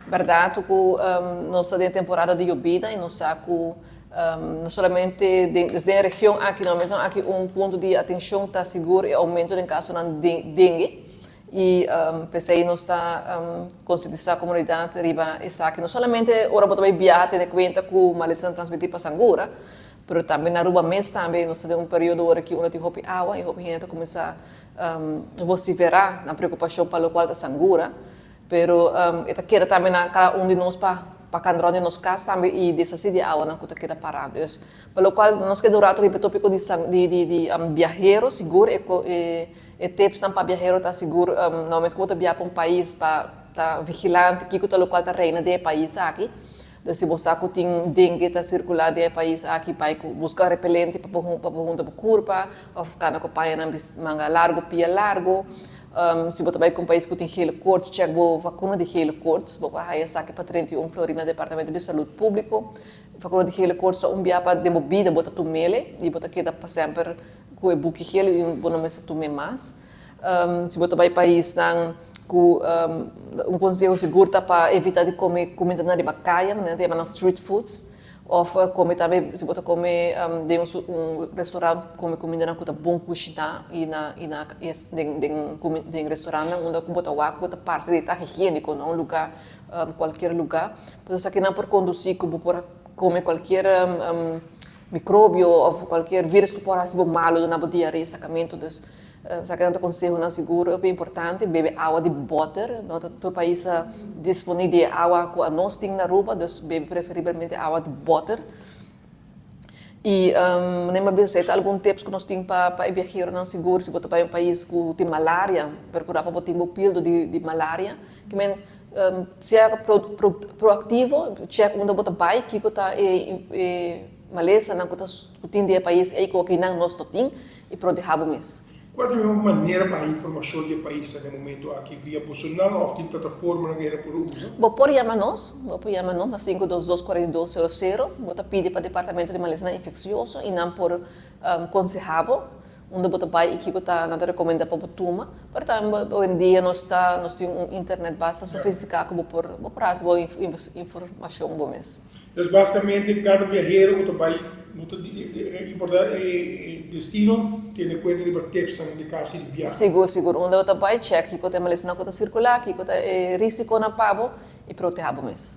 Berdad cu nos ta den temporada di yobida y nos sa cu no solamente den e region aki, na momento aki un punto di atencion ta sigur e aumento den casonan di dengue y p'esey nos ta concientisa comunidad riba esaki. No solamente ora bo ta bay biaha tene cuenta cu malesanan transmiti pa sangura, pero tambe na Aruba mes tambe nos ta den un periodo ora ki unda tin hopi awa y hopi hende ta cuminsa vocifera nan preocupacion pa locual ta sangura. Pero e ta keda tambe na kada un di nos pa pa kanda rond di nos kas tambe i deshasí di awanan ku ta keda pará. Dus, pa lokual nos keda un rato riba e tópiko di san di di di biahero sigur e e e tipsnan pa biahero ta sigur na momento ku bo ta biaha pa un pais pa ta vigilante kiko ta lokual ta reina den e pais aki. Dus si bo sa ku tin dengue ta sirkulá den e pais aki bai ku buska repelente pa bo pa bo hunta bo kurpa òf kanda ku pañanan manga largu pia largu. Si bo ta bai ku un pais ku tin gele koorts, chèk bo vakuna di gele koorts. Bo por haya esaki pa 31 florin na Departamento di Salud Públiko. Vakuna di gele koorts ta un bia pa den bo bida bo ta tum'el i bo ta keda pa semper ku e buki gel i bo no mester tum'é mas. Si bo ta bai paisnan ku un konseho sigur ta pa evitá di kome kumindanan riba kaya, manera ta yama nan street foods. Of kome tambe si bo ta kome den un restaurant kome kumindanan ku ta bon kushiná i na i na den den den restaurantnan unda ku bo ta wak ku ta parse di ta higiéniko no un lugá kualkier lugá. Pues esakinan por kondusí ku bo por kome kualkier mikrobio òf kualkier vírus ku por hasi bo malu duna bo diaré sakamentu. Dus Esaki nan ta consehonan sigur hopi importante, bebe awa di boter, no ta tur pais ta dispone di e awa cu anos tin na Aruba, dus bebe preferiblemente awa di boter. Y manera mi a bisa esey ta algun tips cu nos tin pa pa e biaheronan sigur, si bo ta bay un pais cu tin malaria, percura pa bo tin bo pildo di malaria, ki men sea proactivo, check unda bo ta bay, kico ta e malesanan cu ta cu tin di e pais ey cu akinan nos no tin. I protehá bo mes. Kua ta e mihó manera pa haña informashon di e paisnan na e momentu aki? Via personal òf tin plataformanan ku hende por usa? Bo por yama nos. Bo por yama nos na 522 42 sero sero. Bo ta pidi pa Departamento di Malesanan Infeksioso i nan por konsehá bo unda bo ta bai i kiko ta nan ta rekomendá pa bo tuma. Pero tambe oyendia nos ta nos tin un internet basta sofistiká ku bo por bo por hasi bo informashon bo mes. Dus basikamente kada biahero ku ta bai no ta importa e destino tene kuenta riba tipsnan di kaso di biaha. Sigur sigur unda bo ta bai chèk kiko ta e malesnan ku ta sirkulá kiko ta e risikonan pa bo i proteha bo mes.